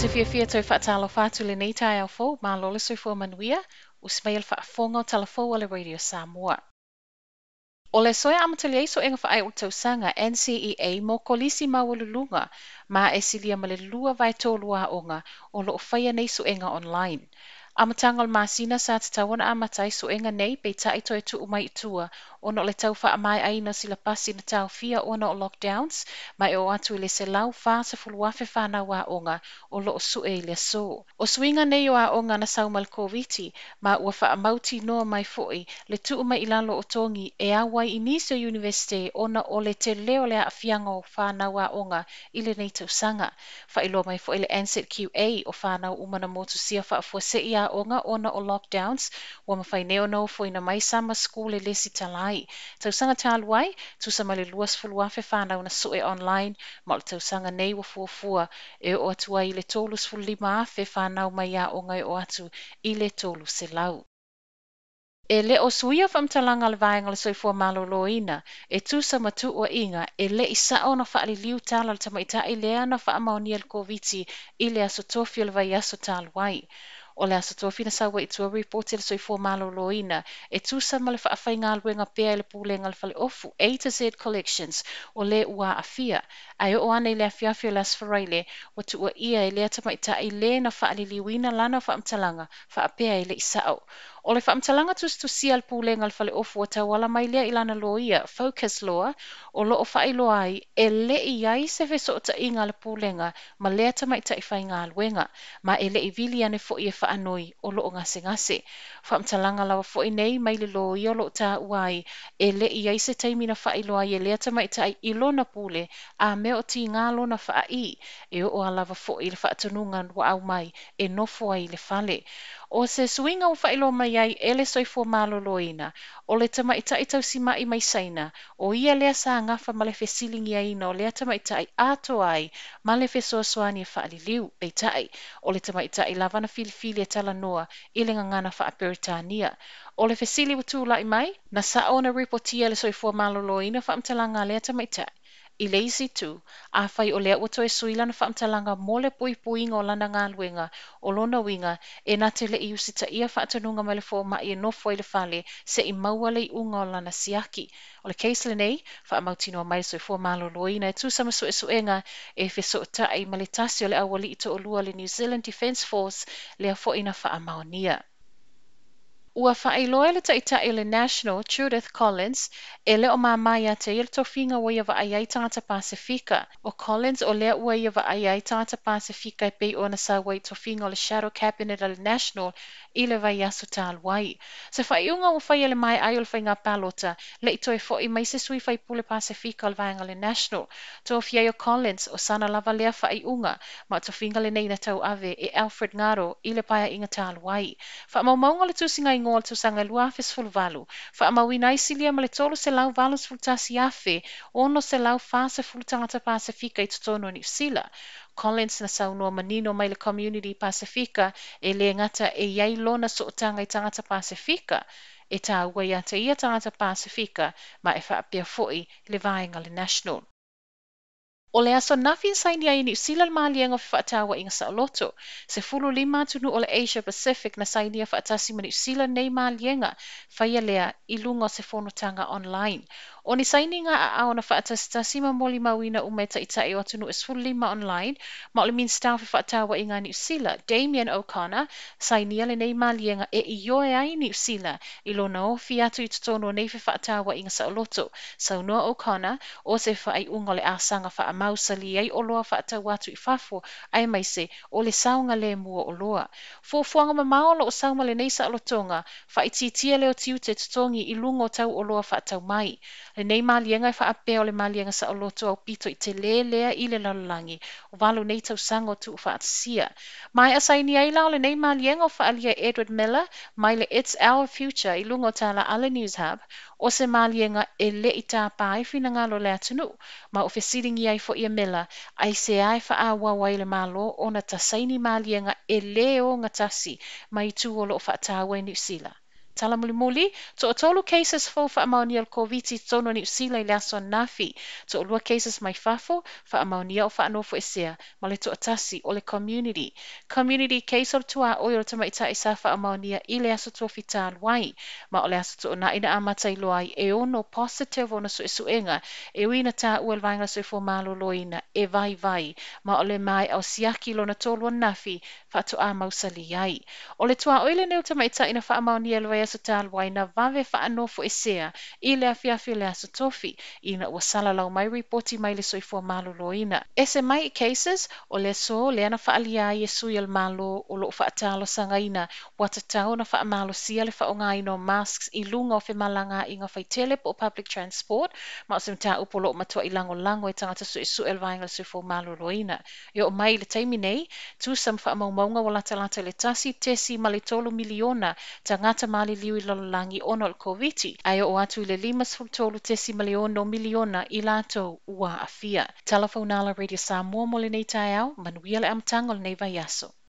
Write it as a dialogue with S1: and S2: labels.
S1: Ou te fiafia e toe faatalofa atu i lenei taeao fou, malo le soifua manuia, usi mai le faafofoga o tala fou a le Radio Samoa. O le aso e amatalia ai suega faaiu o le tausaga NCEA mo kolisi maualuluga ma e silia ma le 2/3 o aoga o lo o faia nei suega online. Amataga o le masina sa tatau ona amata ai suega nei peitai toe tuu mai i tua ona o le tau faamaeaina o silapasi na taofia ona o lockdowns ma e oo atu i le 140,000 fanau aoga o lo o sue i le aso. O suiga nei o aoga na sau ma le Koviti ma ua faamautinoa mai foi le tuu mai i lalo o togi e au ai i nisi o Iunivesite ona o le tele o le aafiaga o fanau aoga i lenei tausaga. Faailoa mai foi le NZQA o fanau uma na motusia faafuasei aoga ona o lockdowns ua mafai nei ona ofoina mai summer school e lesitala ai. Tausaga talu ai, tusa ma le 20,000 fanau na sue online ma o le tausaga nei ua fuafua e oo atu ai i le 35,000 fanau mai aoga e oo atu i le 300. E le o suia faamatalaga a le Vaega o le Soifua Maloloina e tusa ma tuuaiga e le i sao ona faaliliu tala a le tamaitai lea na faamaonia le Koviti i le aso Tofi o le vaiaso talu ai. O le aso Tofi na sau ai i tua ripoti a le Soifua Maloloina e tusa ma le faafaigaluega pea e le Pulega a le Faleofu A to Z Collections o le ua aafia. Ae oo ane i le afiafi o le aso Faraile ua tuuaia e lea tamaitai le na faaliliuina lana faamatalaga faapea e le i sao. O le faamatalaga tusitusia a le Pulega a le Faleofu ua tauala mai lea i lana loia Focus Law o lo o faailoa ai e le i ai se fesootaiga a le Pulega ma lea tamaitai faigaluega ma e le i vili ane foi e faanoi o lo o gasegase. Faamatalaga lava foi nei mai le loia o lo o taua ai e le i ai se taimi na faailoa ai e lea tamaitai i lona pule a mea o tiga lona faa'i e oo a lava foi i le faatonuga ua aumai e nofo ai i le fale. O se suiga ua faailoa mai ai e le Soifua Maloloina o le tamaitai tausima'i mai Saina o ia lea sa gafa ma le fesiligiaina o lea tamaitai atoa ai ma le fesoasoani e faaliliu. Peitai o le tamaitai lava na filifili e talanoa i le gagana faaperetania. O le fesili ua tulai mai, na sao ona ripotia e le Soifua Maloloina faamatalaga a lea tamaitai. I le isi itu, afai o lea ua toe sui lana faamatalaga mo le puipuiga o lana galuega, o lona uiga e na te le i usitaia faatonuga mai le foma'i e nofo ai i le fale se'i maua le iuga o lana siaki. O le case lenei, faamautinoa mai le Soifua Maloloina e tusa ma suesuega e fesootai ma le tasi o le aualii toalua le New Zealand Defence Force lea foi na faamaonia. Ua faailoa e le taitai o le National, Judith Collins, e le o māmā ia te ia le tofiga ua ia vaai ai tagata Pasefika. O Collins o lea ua ia vaai ai tagata Pasefika e pei ona sau ai i tofiga o le Shadow Cabinet a le National i le vaiaso talu ai. Se faaiuga ua faia i le maea ai o le faiga palota, le i toe foi mai se sui faipule Pasefika o le vaega o le National. Tofia ai o Collins o sana lava lea faaiuga ma o tofiga lenei na tauave e Alfred Ngaro i le paeaiga talu ai. Faamaumauga o le tusiga igoa o le tausaga 2018, faamauina ai silia ma le 381,640 tagata Pasefika i totonu o Niu Sila. Collins na saunoa manino mai le community Pasefika e le gata e i ai lona sootaga i tagata Pasefika, e tāua ia te ia tagata Pasefika ma e faapea foi le vaega le National. O le aso ananafi na sainia ai e Niu Sila le maliega o fefaatauaiga saoloto. 15 atunuu o le Asia Pacific na sainia faatasi ma Niu Sila nei maliega, faia lea i luga o se fonotaga online. O ni sainiga aao na faatasitasi ma molimauina uma e taitai o atunuu e 15 online, ma o le Minisita o Fefaatauaiga a Niu Sila, Damien O'Connor, sainia lenei maliega e ioe ai Niu Sila i lona ofi atu i totonu o nei fefaatauaiga saoloto. Saunoa O'Connor, o se faaiuga o le a saga faamausali ai oloa faatau atu i fafo aemaise o le saogalemu o oloa. Fuafuaga mamao o lo o sau ma lenei saolotoga, faaitiitia lea o tiute totogi i luga o tau oloa faatau mai. Lenei maliega e faapea o le maliega saoloto aupito i telē lea i le lalolagi, o 8 nei tausaga o tuufaatasia. Maea sainia ai la o lenei maliega o faaalia e Edward Miller mai le It's Our Future i luga o tala a le News Hub, o se maliega e le i tāpā ai finagalo o le atunuu, ma o fesiligia ai foi e Miller aisea e faaauau ai le Malo ona ta saini maliega e lē ogatasi ma itu o lo o faataua e Niu Sila. Tala mulimuli, Toatolu cases fou faamaonia o le Koviti i totonu o Niu Sila i le aso ananafi. Toalua cases mai fafo, faamaonia o faanofoesea, ma le toatasi o le community. Community case o le tuaoi o le tamaitai sa faamaonia i le aso Tofi talu ai. Ma o le aso Toonai na amata iloa ai e 6 positive ona suesuega e ui ina taua e le Vaega Soifua Maloloina e vaivai, ma o le maea o siaki lona tolu ananafi faatoa mausali ai. O le tuaoi lenei o le tamaitai na faamaonia i le vaiaso talu ai na vave faanofoesea i le afiafi o le aso Tofi ina ua salalau mai ripoti mai le Soifua Maloloina. Ese mai i cases, o le aso lea na faaalia ai e sui o le Malo o lo o faatalosagaina ua tatau ona faamalosia le faaaogaina o masks i luga o femalagaaiga faitele po o public transport, ma o se mataupu o lo o matuai lagolago e tagata suesue o le Vaega o le Soifua Maloloina. E oo mai i le taimi nei, tusa ma faamaumauga ua latalata i le 1.3 miliona tagata maliliu i le lalolagi ona o le Koviti, ae oo atu i le 53.6 miliona i latou ua aafia. Tala Faunala Radio Samoa mo lenei taeao, manuia le amataga o lenei vaiaso.